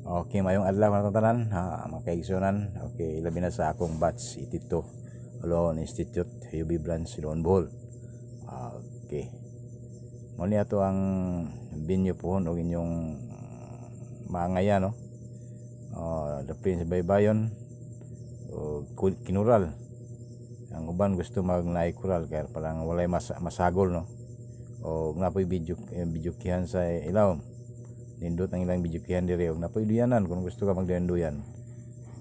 Okay, mayong adlaw na tanan, ha, mga kaigsunan. Okay, ilabi na sa akong batch 82 Aloon Institute, UB Branch, Siloan, Bohol. Okay. Mo ni ato ang venue pohon og inyong maangaya, no. The Prince Baybayon o Kinural. Ang uban gusto mag naay kural kaya parang walay masagol, no. O napoy video videokihan sa ilawom. Nindot ang ilang videokihan diri og napoy duyanan kung gusto ka magduyan-duyan.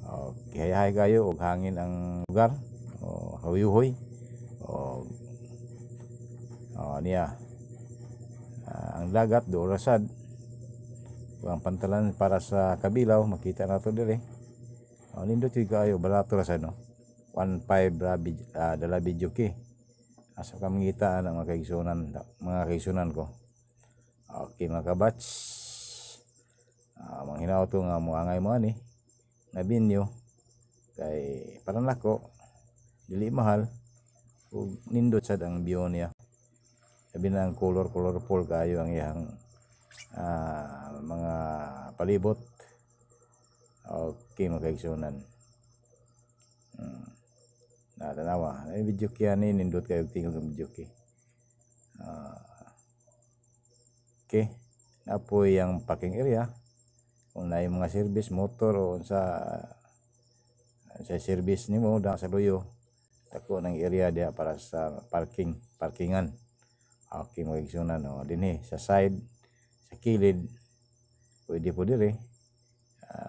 Okay, hayahay kayo og hangin ang lugar o huyuhoy o oh, niya. Ang dagat do rasad. Ang pantalan para sa Kabilaw makita nato diri. Oh, nindot gyud kaayo, barato ra sad, no. 1.5 ra dala video key. Asa ka mangita ana, mga kaigsunan ko? Okay, mga kabatch. Manghinaw to nga moangay mo ani na venue kay para nako dili mahal ug nindot sad ang view niya. Labi na ang color, colorful kayo ang iyang mga palibot. Okay, mga kaigsunan. Na tanawa, ay video kaya ni nindot kayo tingog ang video kay. Okay. Napoy ang parking area. Kung naay mga service motor o sa service nimo da sa luyo, dako ng area diha para sa parking, parkingan. Okay, mga kaigsunan, no. Dinhi sa side, sa kilid, pwede po diri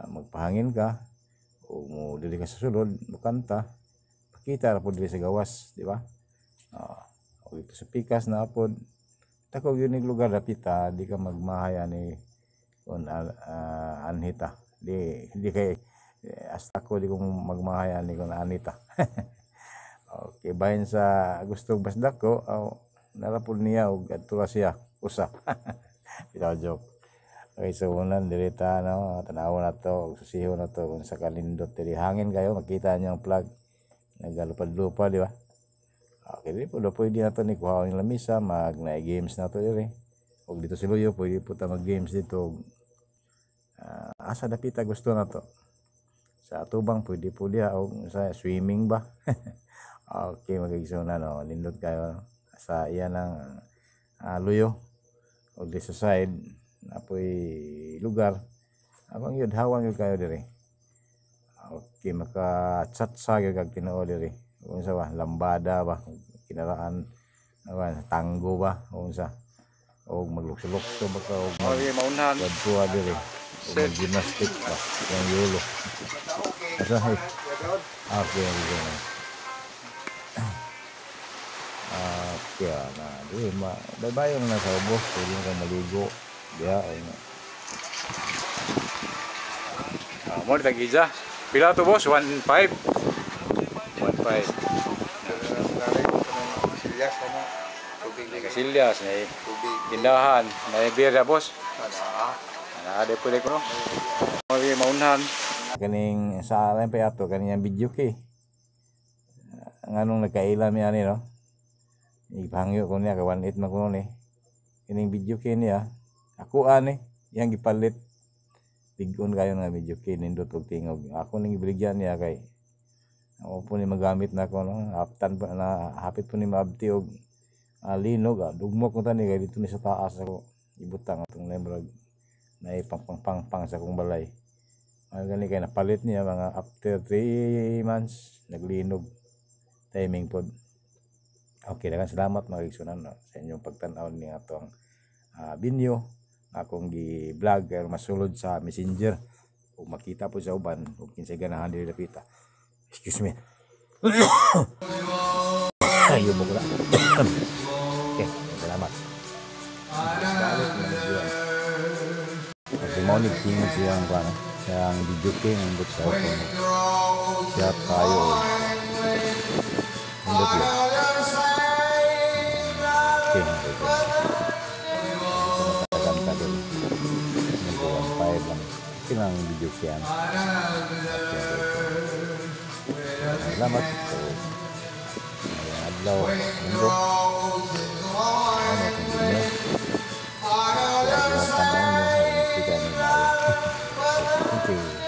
magpahangin ka o mo diri ka sa sulod mukanta, pakita ra po diri sa gawas, di ba? O dito sa pikas na pod, dako gyud ning lugar dapita, di ka magmahay ani kun anhita. Di di kay hasta ko di ko magmahay ani kun anita. Okay, bahin sa gusto mas dako, aw nara pod niya og adto ra siya usa. Bitaw, joke. Okay, so unan diri ta, no, tan-awon nato, susihon nato kung sa kanindot diri. Hangin kayo, makita niyo ang flag nagalupad-lupad, di ba? Okay, di po pwede na to ni kuhaon yung lamisa, mag na games na to diri. Og dito si Luyo, pwede po ta mag games dito. Asa dapita gusto na to. Sa atubang pwede po diha og sa swimming ba. Okay, mga no, nindot kayo sa iyan ang luyo. Og di sa side napoy lugar. Abang yun, hawan yun kayo diri. Okay, maka chat-sa gyud kag tinuod diri. Unsa ba, lambada ba, kinaraan, ano, tango ba, unsa. Og maglukso-lukso ba ka og mag Okay, maunhan. Kuha diri. Og mag-gymnastic ba, yung yulo. Asa hay? Okay, okay. Okay, na. Di, ma, baybayon na sa ubos, pwede na kang maligo. Diha, ay na. Mo ni tagija. Pila to, boss? 1.5. 1.5. Silyas, ano? Tubig. May kasilyas, may Tubig. Tindahan, may beer, boss. Ano? Ana, di pwede ko, no. Okay, maunhan. Kaning sa akin pa ato kaning video kay. Nganong nagkaila mi ani, no? Ipangyo ko niya kay 18 man ko ni. Kining video kay niya ako ani yang gipalit. Big-on kayo nga video kay, nindot og tingog. Ako ning gibaligyan niya kay ako po ni magamit na ako, no. Haptan pa na hapit po ni maabti og linog, dugmok ko tani kay dito ni sa taas ako ibutang atong nemrag na pang pang pang pang sa akong balay. Ang gani kay napalit niya mga after 3 months naglinog, timing pod. Okay, daghang salamat, mga kaigsunan, no, sa inyong pagtan-aw ni atong binyo akong gi-vlog kay masulod sa Messenger ug makita po sa uban ug kinsay ganahan diri dapita. Excuse me. Ayun mo ko na. Okay, salamat. Balik na medyo. Okay, mao ni tingog siyang kuan, siyang video kay nindot sa auto. Siya tayo. Nindot yun. Okay, okay. Kanta doon. Nag 1.5 lang. Okay lang ang video kay. Okay. Salamat. So, ngayong adlaw, Linggo. Ano itong video? Kaya yung tanaw nyo, ay nakita niyo na. Okay.